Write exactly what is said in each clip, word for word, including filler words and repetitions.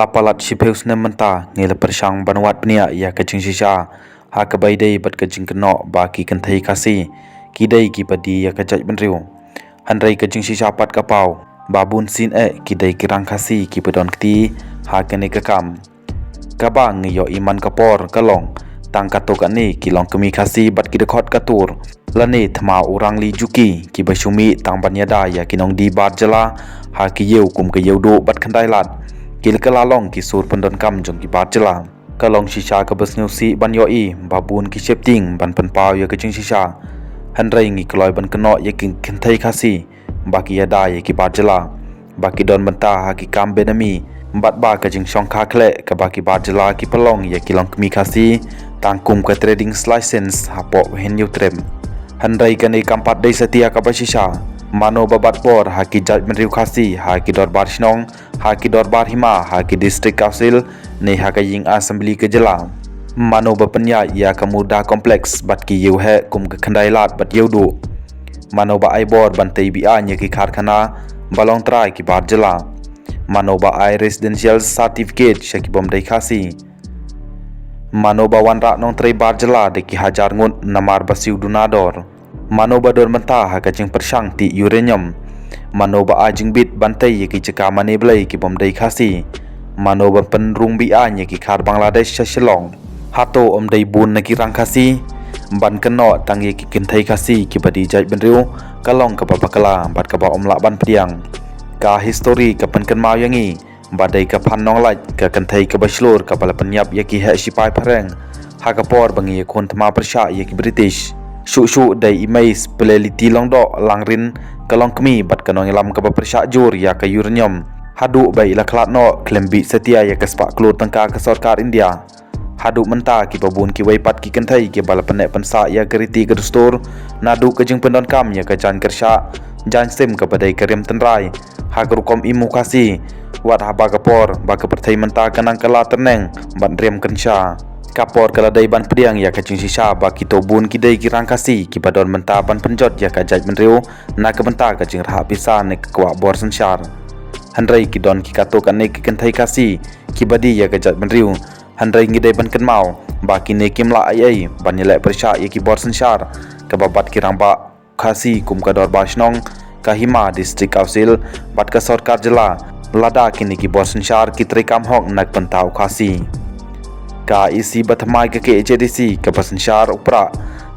Palat shiphew snem mynta ngi la pyrshang ban wad bniah ïa ka jingshisha ha kaba ïadei bad ka jingkynnoh ba ki kynthei Khasi ki dei kiba die ïa ka jaitbynriew. Hynrei ka jingshisha pat ka paw ba bunsien eh ki dei ki rang Khasi kiba don kti ha kane ka kam. Kaba ngi ïohi man ka por ka long tang katto katne ki longkmie Khasi bad ki dkhot ka tur lane thma u rangli juki kiba shu mih tang ban ïada ïa ki nongdie bar jylla ha ki ïew kum ka Ïewduh bad Khyndailad, ki la kylla long ki sur pyndonkam jong ki bar jylla. Ka long shisha kaba sngewsih ban ïohi ba bun ki sheptieng ban pynpaw ïa ka jingshisha. Hynrei ngi kloi ban kynnoh ïa ki kynthei Khasi ba ki ïada ïa ki bar jylla, ba ki don bynta ha ki kam benami, bad ba ka jingshongkha khleh kaba ki bar jylla ki pynlong ïa ki longkmie Khasi tang kum ka trading license hapoh Hynñiewtrep. Hynrei kane kam pat dei satia kaba shisha. Mano ba bat bor ha ki jaitbynriew Khasi ha ki dorbar shnong, ha ki dorbar hima, ha ki district council ne ha ka ïing assembly ka jylla? Mano ba pynïaid ïa ka Murda Complex bad ki ïewheh kum ka Khyndailad bad Ïewduh? Mano ba ai bor ban tei beaiñ ïa ki karkhana ba long trai ki bar jylla? Mano ba ai residential certificate sha ki bym dei Khasi? Mano ba wanrah nongtrei bar jylla da ki hajar ngut namar ba siew duna dor? Mano ba don bynta ha ka jingpyrshang tih uranium? Mano ba ai jingbit ban tei ïa ki jaka mane blei ki bym dei Khasi? Mano ba pynrung beaiñ ïa ki kar Bangladesh sha Shillong? Hato ym dei bun na ki rang Khasi? Ban kynnoh tang ïa ki kynthei Khasi kiba die jaitbynriew ka long kaba bakla bad kaba ym lah ban pdiang. Ka histori ka pynkynmaw ïa ngi ba dei ka Phan Nonglait, ka kynthei kaba shlur kaba la pynïap ïa ki heh shipai phareng ha ka por ba ngi ïakhun thma pyrshah ïa ki British. Shuh shuh dei i Mei Speleliti Lyngdoh Langrin, ka longkmie bad ka nongïalam kaba pyrshah jur ïa ka uranium, haduh ba i la khlad noh khlem bit satia ïa ka spah klur tyngka ka sorkar India. Haduh mynta kiba bun kiwei pat ki kynthei kiba la pynneh pynsah ïa ka riti ka dustur, naduh ka jingpyndonkam ïa ka jaiñ kyrshah, jaiñ sim kaba dei ka riam tynrai ha ka rukom im u Khasi, wat haba ka por ba ka pyrthei mynta ka nang kylla tyrneng ban riam kyrsha. Ka por ka la dei ban pdiang ïa ka jingshisha ba kito bun ki dei ki rang Khasi kiba don bynta ban pynjot ïa ka jaitbynriew na ka bynta ka jingrhah pisa ne ka kwah bor synshar. Hynrei ki don ki katto katne ki kynthei Khasi kiba die ïa ka jaitbynriew. Hynrei ngi dei ban kynmaw ba kine kim lah ei ei ban ïaleh pyrshah ïa ki bor synshar kaba bat ki rangbah Khasi kum ka dorbar shnong, ka hima, district council bad ka sorkar jylla, lada kine ki bor synshar ki treikam hok na ka bynta u Khasi. Ka EC ba thymmai ka KHADC kaba synshar u Prah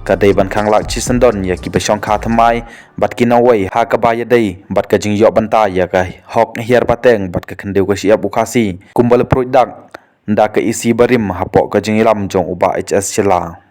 ka dei ban khanglad shisyndon ïa kiba shongkha thymmai bad ki nongwei ha kaba ïadei bad ka jingïoh bynta ïa ka hok hiar pateng bad ka khyndew ka shyiap u Khasi, kumba la pruid dak da ka EC barim hapoh ka jingïalam jong u Bah H S Shylla.